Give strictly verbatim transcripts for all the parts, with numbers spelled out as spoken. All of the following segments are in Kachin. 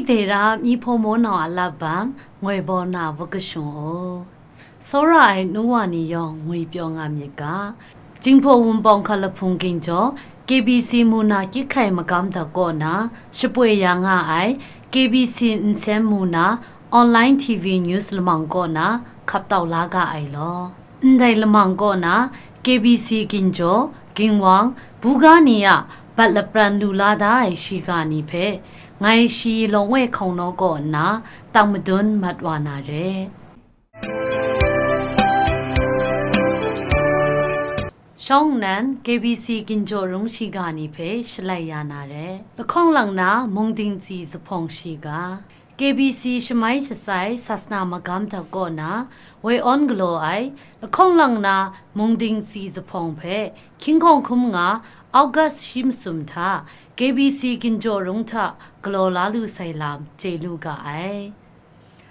Dai ra, myi hpaw maw nau a lap bam, ngoi baw na wa kashung o. Tsawra ai nu wa ni yawng ngwi pyaw nga myit ga. Jinghpaw Wunpawng Hkalahpung Ginjaw, K B C mu na kyit hkai magam dak kaw na, shapoi ya nga ai, K B C nsem mu na, online T V news lamang kaw na, hkap tau la ga ai law. Ndai lamang kaw na, K B C Ginjaw, Ginwang, buga ni a bat lapran lu la da ai shiga ni hpe, ngai shi lawng e hkawng naw kaw nna, tang madun mat wa na re. Shawng nnan K B C Ginjaw Rung shiga ni hpe shalai ya na re. Lahkawng lang na Mungdingtsi Zuphpawng shiga. K B C shamai shatsai sasana magam dak kaw na, woi awn galaw ai, lahkawng lang na Mungdingtsi Zuphpawng hpe hkying hkawng hkum nga August shi masum hta K B C Ginjaw Rung hta galaw la lu sai lam chye lu ga ai.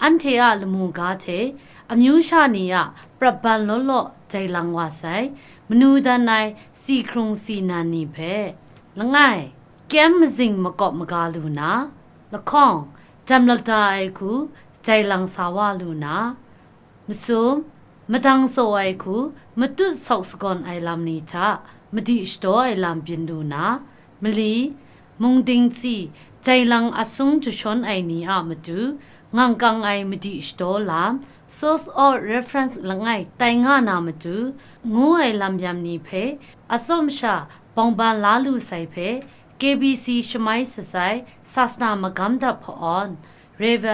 Anhte a lamu ga hte amyu sha ni a prap ban law law jai lang wa sai, manu dan ai si hkrung si nan ni hpe, langai, kyem mazing makawp maga lu na, lahkawng, dam lata ai hku jai lang sa wa lu na, masum, madang tsaw ai hku matut sawk sagawn ai lam ni hta madi shadaw ai lam byin lu na, mali, mungdingtsi, jai lang asung jashawn ai ni a matu, ngangkang ai madi shadaw lam, source or reference langai tai nga na matu, ngu ai lam yam ni hpe, atsawm sha bawng ban la lu sai hpe, K B C shamai shatsai sasana magam dap hpa-awn, Rev.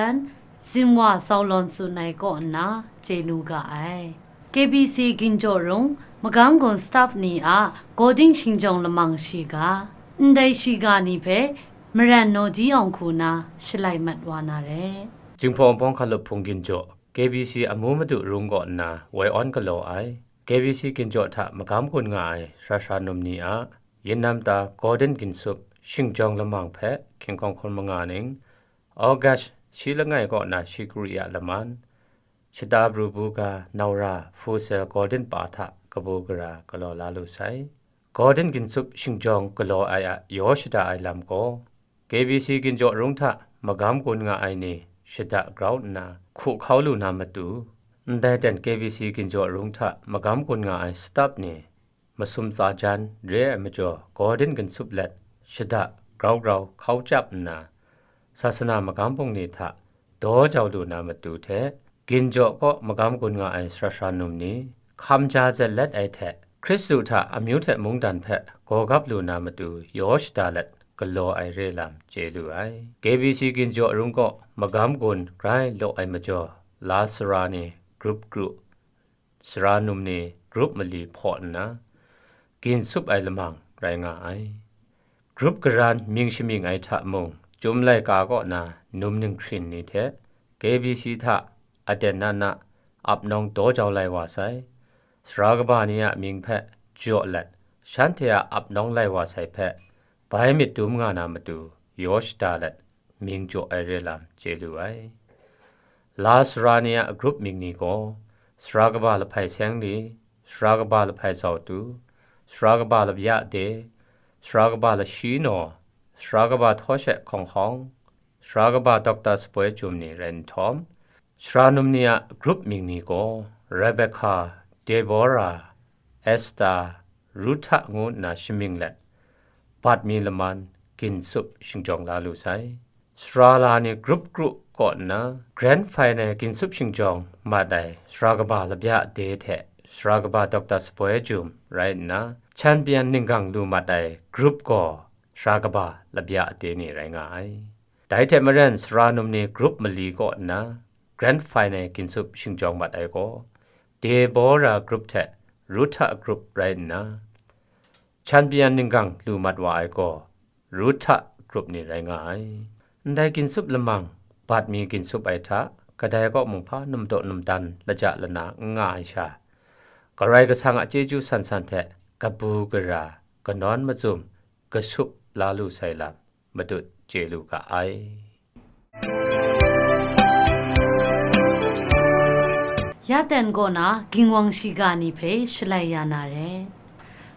Zimwa Zaulawn tsun ai kaw nna chye lu ga ai. K B C Ginjaw Rung, Magam Gun staff ni a Gawding Shingjawng Lamang shiga, ndai shiga ni hpe Maran Nawdi Awng Hku na shalai mat wa na re. Jinghpaw Wunpawng Hkalahpung Ginjaw, K B C Amu Madu Rung kaw nna woi awn galaw ai, K B C Ginjaw hta magam gun nga ai sara sara num ni a, Yin Nam Ta Gawdin Ginsup Shingjawng Lamang hpe hkying hkawng hkun manga ning, August shi langai kaw na shi kuri a laman, shata pru buga naura Hpu Sel Gawdin pa hta kabu gara galaw la lu sai. Gawdin Ginsup Shingjawng galaw ai a yaw shada ai lam gaw, K B C Ginjaw Rung hta magam gun nga ai ni shada grau nna hku hkau lu na matu, ndai ten K B C Ginjaw Rung hta magam gun nga ai staff ni masum tsa jan re ai majaw, Gawdin Ginsup let shada grau grau hkau chyap nna, sasana magam bungli hta daw jau lu na matu hte, Ginjaw kaw magam gun nga ai sara sara num ni, hkam ja zet let ai hte, Hkristu hta amyu hte mungdan hpe gaw gap lu na matu yaw shada let galaw ai re lam chye lu ai. K B C Ginjaw Rung kaw magam gun grai law ai majaw, la sara ni grup kru, sara num ni grup mali hpaw nna, ginsup ai lamang rai nga ai. Grup garan mying shamying ai hta mung, Chyum laika kaw na num ninghkrin ni hte K B C hta aten na na ap nawng daw jau lai wa sai. Sara kaba ni a mying hpe jaw let, shanhte a ap nawng lai wa sai hpe, bai myit dum nga na matu yaw shada let, mying jaw ai re lam chye lu ai. La sara ni a grup mying ni gaw, sara kaba lahpai seng li, sara kaba lahpai zau tu, sara kaba labya de, sara kaba lashi naw, sara kaba htaw she hkawng hkawng, sara kaba dokta sapoi jum ni rai nhtawm, sara num ni a grup mying ni gaw, Rebekah, Debora, Esta, Ruhta ngu nna shamying let, bat mi laman ginsup shingjawng la lu sai. Sara la ni grup kru kaw nna, grand final ginsup shingjawng mat ai sara kaba labya de hte sara kaba dokta sapoi jum rai nna, champion ninggang lu mat ai grup gaw sara kaba labya de ni rai nga ai. Dai hte maren, sara num ni grup mali kaw nna, grand final ginsup shingjawng mat ai gaw, Debora grup hte Ruhta grup rai nna, champion ninggang lu mat wa ai gaw, Ruhta grup ni rai nga ai. Ndai ginsup lamang, bat mi ginsup ai hta, kadai kaw mung hpa num daw num dan laja lana n nga ai sha, Karai Kasang a chyeju san san hte kabu gara kanawn machyum kasup la lu sai lam, madut chye lu ga ai. Ya ten kaw na Ginwang shiga ni hpe shalai ya na re.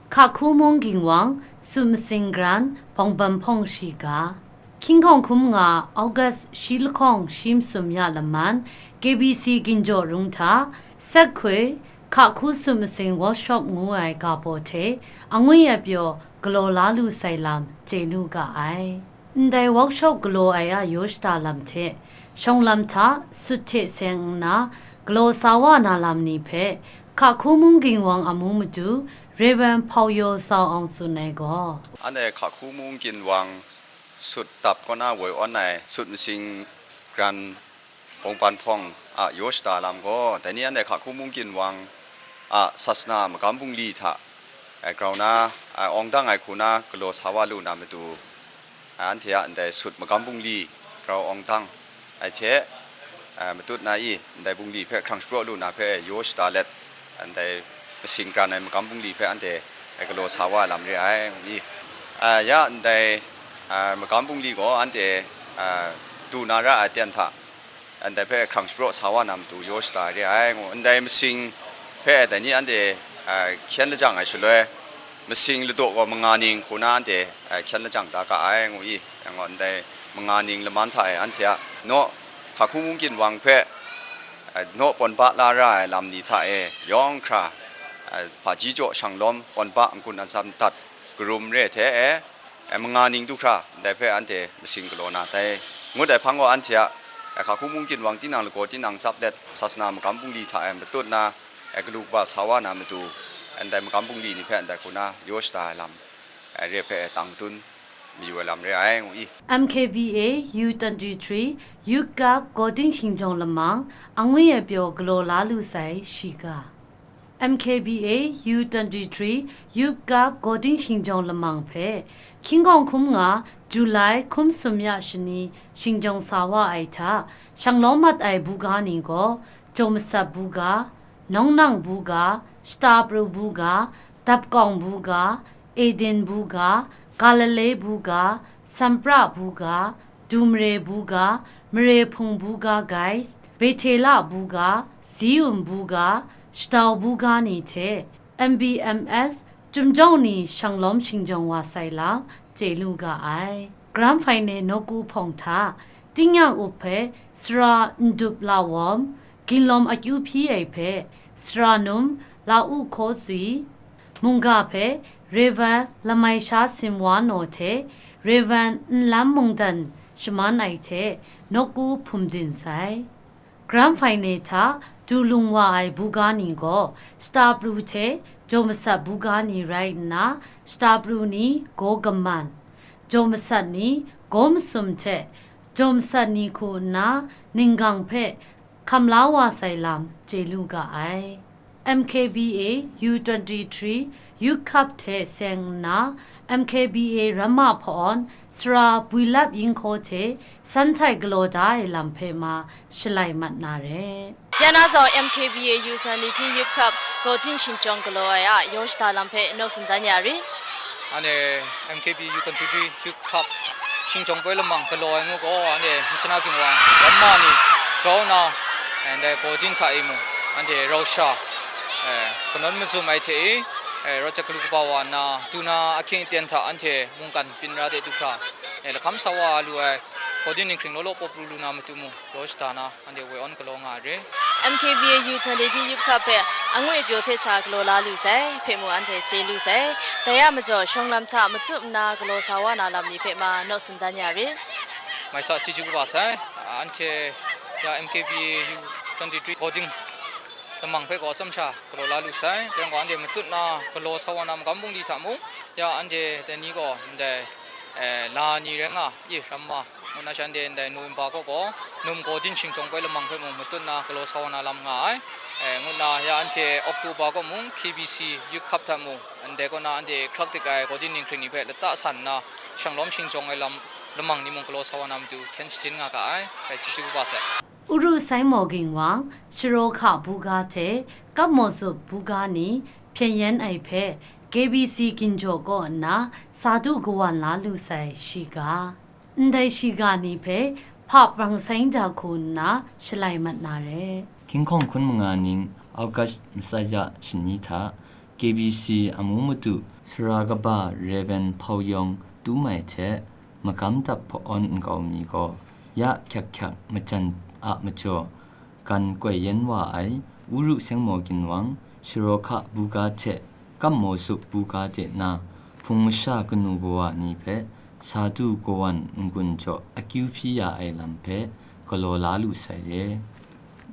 Hka hku mung Ginwang, Sum Masing Gran, Bawng Bam Hpawng shiga. Hkying hkawng hkum nga, August shi lahkawng shi masum ya laman, K B C Ginjaw Rung hta, Sek Hkui, Hka Hku Sut Masing Workshop ngu ai ga baw hte, angwi apyaw galaw la lu sai lam chye lu ga ai. Ndai workshop galaw ai a yaw shada lam hte, shawng lam hta sut hte seng nna, galaw sa wa na lam ni hpe, Hka Hku Mung Ginwang amu matu, Rev. Hpau Yaw Sau Awng tsun ai gaw, Anhte Hka Hku Mung Ginwang sut dap kaw na woi awn ai sut masing gran bawngban hpawng a yaw shada lam gaw, dai ni anhte Hka Hku Mung Ginwang a sasana magam bungli hta, ai, grau na, ai, awng dang ai hku na galaw sa wa lu na matu, ai, anhte a ndai sut magam bungli grau awng dang ai hte, ai, matut na i, ndai bungli hpe hkrang shapraw lu na hpe yaw shada let, ndai masing gran ai magam bungli hpe anhte, ai, galaw sa wa ai lam re ai, ngu i. Ai, ya ndai, ai, magam bungli gaw anhte, ai, du na ra ai aten hta, ndai hpe hkrang shapraw sa wa na matu yaw shada re ai, ngu. Ndai masing hpe dai ni anhte, ai, hkyen lajang ai shaloi, masing ladaw gaw manga ning hku na anhte, ai, hkyen lajang da ga ai, ngu i. Yang gaw, ndai manga ning laman hta e anhte a naw, Hka Hku Mung Ginwang hpe, ai, naw pawn ba la ra ai lam ni hta e yawng hkra, ai, hpaji jaw shanglawm pawn ba n-gun atsam dat karum re hte e, ai, manga ning du hkra, ndai hpe anhte masing galaw na dai, ngut ai hpang gaw, anhte a, ai, Hka Hku Mung Ginwang tinang lagaw tinang tsap let, sasana magam bungli hta e matut na, ai, galu kaba sa wa na matu, ndai magam bungli ni hpe ndai hku na yaw shada ai lam, ai, re hpe tang tun mayu ai lam re ai, ngu i. M K B A U twenty-three Youth Cup Gawding Shingjawng Lamang, angwi apyaw galaw la lu sai shiga. M K B A U twenty-three Youth Cup Gawding Shingjawng Lamang hpe, hkying hkawng hkum nga, July hkum sum ya shani shingjawng sa wa ai hta, shanglawm mat ai buga ni gaw, Jaw Masat buga, Nawng Nang buga, Shata Pru buga, Dap Kawng buga, Eden buga, Galile buga, Sampra buga, Dumre buga, Mare Hpung buga Guys, Bethela buga, Ziun buga, Shadau buga ni hte M B M S Chyum jawng ni shanglawm shingjawng wa sai lam chye lu ga ai. Grand Final nawku hpawng hta, Tingnyang Up hpe Sara Ndup Lawawm, ginlawm akyu hpyi ai hpe Sara Num Lau Hkaw Tswi, mungga hpe Rev. Lamai Sha Simwa Naw hte Rev. Nlam Mungdan shaman ai hte nawku hpum din sai. Grand Final hta du lung wa ai buga ni gaw, Shata Pru hte Jaw Masat buga ni rai nna, Shata Pru ni gaw kaman, Jaw Masat ni gaw masum hte Jaw Masat ni hku nna ninggang hpe hkam la wa sai lam chye lu ga ai. M K B A U twenty-three Youth Cup hte seng nna, M K B A Ramma Hpawn, Sara Builap Yinghkaw hte san htai galaw da ai lam hpe ma shalai mat na re. Yan na zaw M K B A U twenty-three Youth Cup Gawding Shingjawng galaw ai a yaw shada lam hpe naw tsun dan ya rit. Anhte M K B U twenty-three Youth Cup shingjawng poi lamang galaw ai ngu gaw, anhte Myitkyina Ginwang Ramma ni grau na, eh, ndai Gawding hta e mung, anhte rau sha, eh, kanawn mazum ai hte e, eh, rawt jat galu kaba wa nna, du na ahkying aten hta anhte mungkan byin ra de du hkra, eh, lahkam sa wa lu ai Gawding ninghkring law law paw pru lu na matu mung, yaw shada na, anhte woi awn galaw nga ai re. M K B A U twenty-three Youth Cup hpe angwi pyaw hte sha galaw la lu sai hpe mung anhte chye lu sai. Dai a majaw, shawng lam hta matup nna galaw sa wa na lam ni hpe ma naw tsun dan ya rit. Mai sa chyeju kaba sai, anhte ya M K B A U twenty-three Gawding lamang hpe gaw atsam sha galaw la lu sai. Dai rai gaw, anhte matut na galaw sa wa na magam bungli hta mung, ya anhte dai ni gaw ndai, eh, la ni rai nga, i Ramma, ngu na shanhte ndai November kaw gaw, Num Gawding shingjawng poi lamang hpe mung matut na galaw sa wa na lam nga ai. Eh, ngu na ya anhte October kaw mung K B C Youth Cup hta mung, ndai kaw na anhte hkrak dik ai Gawding ninghkring ni hpe lata san nna, shanglawm shingjawng ai lam, lamang ni mung galaw sa wa na matu hkyen shajin nga ga ai. Dai chyeju kaba sai. Uru Sai Maw Ginwang, Sharaw Hka buga hte Kap Maw Zup buga ni hpyen yen ai hpe K B C Ginjaw kaw nna sa du kawan la lu sai shiga. Ndai shiga ni hpe hpa prang sai da hku nna shalai mat na re. Hkying hkawng hkun manga ning August matsat ya shani hta K B C amu matu Sara kaba Rev. Hpau Yawng Tum Ai hte magam dap hpawn nkau mi gaw, ya hkyak hkyak majan a majaw, gan koi yen wa ai, Uru Sengmaw Ginwang, Sharawhka buga hte Kammaw Sup buga de na, hpung masha kanu kawa ni hpe Sadu Kawan n-gun jaw akyu hpyi ya ai lam hpe galaw la lu sai re.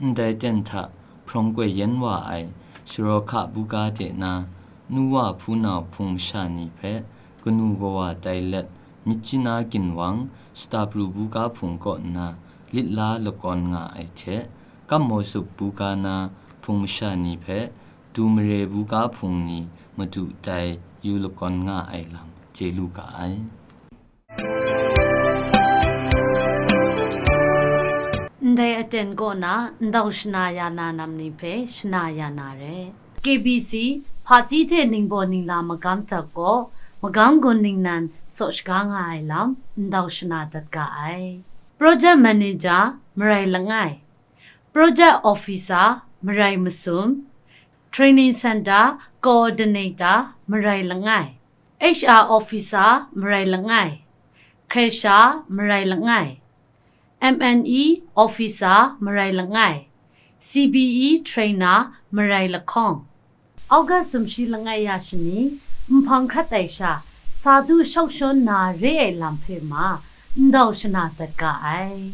Ndai ten hta hprawng koi yen wa ai Sharawhka buga de na, nu wa hpunau hpung masha ni hpe kanu kawa tai let, Myitkyina Ginwang, Shata Pru buga hpung kaw nna lit la lakawn nga ai hte, Kammaw Sup buga na hpung masha ni hpe, Du Mare buga hpung ni madu tai yu lakawn nga ai lam chye lu ga ai. Ndai aten kaw na ndau shana ya na lam ni hpe shana ya na re. K B C, Hpaji hte Ningbaw Ningla magam dap kaw, magam gun ningnan saw shaga nga ai lam ndau shana dat ga ai. Project Manager, Marai Langai. Project Officer, Marai Masum. Training Center Coordinator, Marai Langai. H R Officer, Marai Langai. Kresha, Marai Langai. M N E Officer, Marai Langai. C B E Trainer, Marai Lahkawng. August sumshi langai ya shani, nhpang hkrat ai sha, Sadu shawk shawn na re ai lam hpe ma, ndau shana dat ga ai.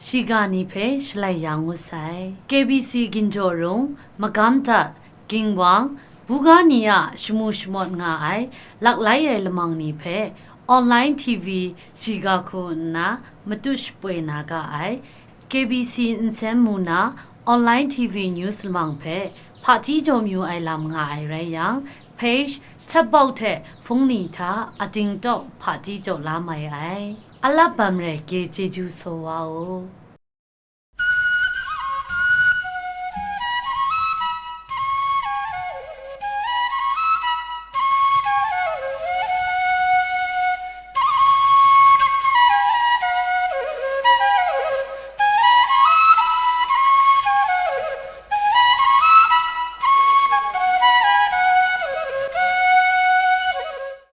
Shiga ni hpe shalai ya ngut sai. K B C Ginjaw Rung, Magam Dat, Ginwang, buga ni a shamu shamawt nga ai laklai ai lamang ni hpe online T V shiga hku nna matut shapoi na ga ai. K B C Nsen mu na online T V news lamang hpe hpaji jaw mayu ai lam nga ai rai yang, page, chatbok hte hpung ni hta ating tawk hpaji jaw la mai ai. Alap bam rai gye chyeju saw wa u.